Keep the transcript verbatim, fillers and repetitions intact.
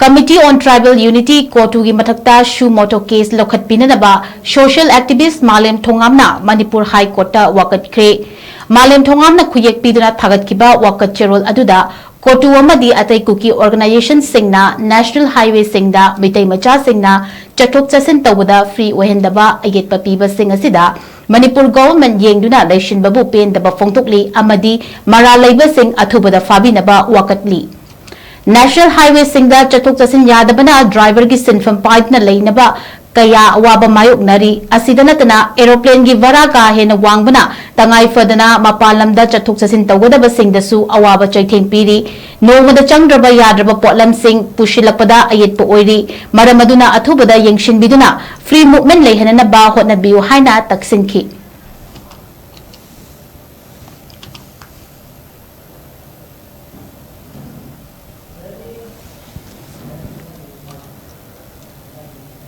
Committee on Tribal Unity, ꯀꯣꯇꯨꯒꯤ ꯃꯊꯛꯇ suo motu case ꯂꯧꯈꯠꯄꯤꯅꯅꯕ social activist ꯃꯥꯂꯦꯝ ꯊꯣꯉꯥꯝꯅ Manipur High Courtꯇ ꯋꯥꯀꯠꯈ꯭ꯔꯦ꯫ ꯃꯥꯂꯦꯝ ꯊꯣꯉꯥꯝꯅ ꯈꯨꯌꯦꯛ ꯄꯤꯗꯨꯅ ꯊꯥꯒꯠꯈꯤꯕ ꯋꯥꯀꯠ ꯆꯦꯔꯣꯜ ꯑꯗꯨꯗ ꯀꯣꯇꯨ ꯑꯃꯗꯤ ꯑꯇꯩ ꯀꯨꯀꯤ organizationꯁꯤꯡꯅ national highwayꯁꯤꯡꯗ ꯃꯤꯇꯩ ꯃꯆꯥꯁꯤꯡꯅ ꯆꯠꯊꯣꯛ ꯆꯠꯁꯤꯟ ꯇꯧꯕꯗ free ꯑꯣꯏꯍꯟꯗꯕ ꯑꯌꯦꯠꯄ ꯄꯤꯕꯁꯤꯡ ꯑꯁꯤꯗ ꯃꯅꯤꯄꯨꯔ government ꯌꯦꯡꯗꯨꯅ ꯂꯩꯁꯤꯟꯕꯕꯨ ꯄꯦꯟꯗꯕ ꯐꯣꯡꯗꯣꯛꯂꯤ ꯑꯃꯗꯤ ꯃꯔꯥꯜ ꯂꯩꯕꯁꯤꯡ ꯑꯊꯨꯕꯗ ꯐꯥꯕꯤꯅꯕ ꯋꯥꯀꯠꯂꯤ꯫ National highwayꯁꯤꯡꯗ ꯆꯠꯊꯣꯛ ꯆꯠꯁꯤꯟ ꯌꯥꯗꯕꯅ driverꯒꯤ ꯁꯤꯟꯐꯝ ꯄꯥꯏꯗꯨꯅ ꯂꯩꯅꯕ ꯀꯌꯥ ꯑꯋꯥꯕ ꯃꯥꯌꯣꯛꯅꯔꯤ꯫ ꯑꯁꯤꯗ ꯅꯠꯇꯅ aeroplanegꯤ ꯚꯔꯥ ꯀꯥ ꯍꯦꯟꯅ ꯋꯥꯡꯕꯅ ꯇꯉꯥꯏ ꯐꯗꯅ ꯃꯄꯥꯟ ꯂꯝꯗ ꯆꯠꯊꯣꯛ ꯆꯠꯁꯤꯟ ꯇꯧꯒꯗꯕꯁꯤꯡꯗꯁꯨ ꯑꯋꯥꯕ ꯆꯩꯊꯦꯡ ꯄꯤꯔꯤ꯫ ꯅꯣꯡꯃꯗ ꯆꯪꯗ꯭ꯔꯕ ꯌꯥꯗ꯭ꯔꯕ ꯄꯣꯠꯂꯝꯁꯤꯡ ꯄꯨꯁꯤꯜꯂꯛꯄꯗ ꯑꯌꯦꯠꯄ ꯑꯣꯏꯔꯤ꯫ ꯃꯔꯝ ꯑꯗꯨꯅ ꯑꯊꯨꯕꯗ ꯌꯦꯡꯁꯤꯟꯕꯤꯗꯨꯅ free movement ꯂꯩꯍꯟꯅꯅꯕ ꯍꯣꯠꯅꯕꯤꯌꯨ ꯍꯥꯏꯅ ꯇꯛꯁꯤꯟꯈꯤ꯫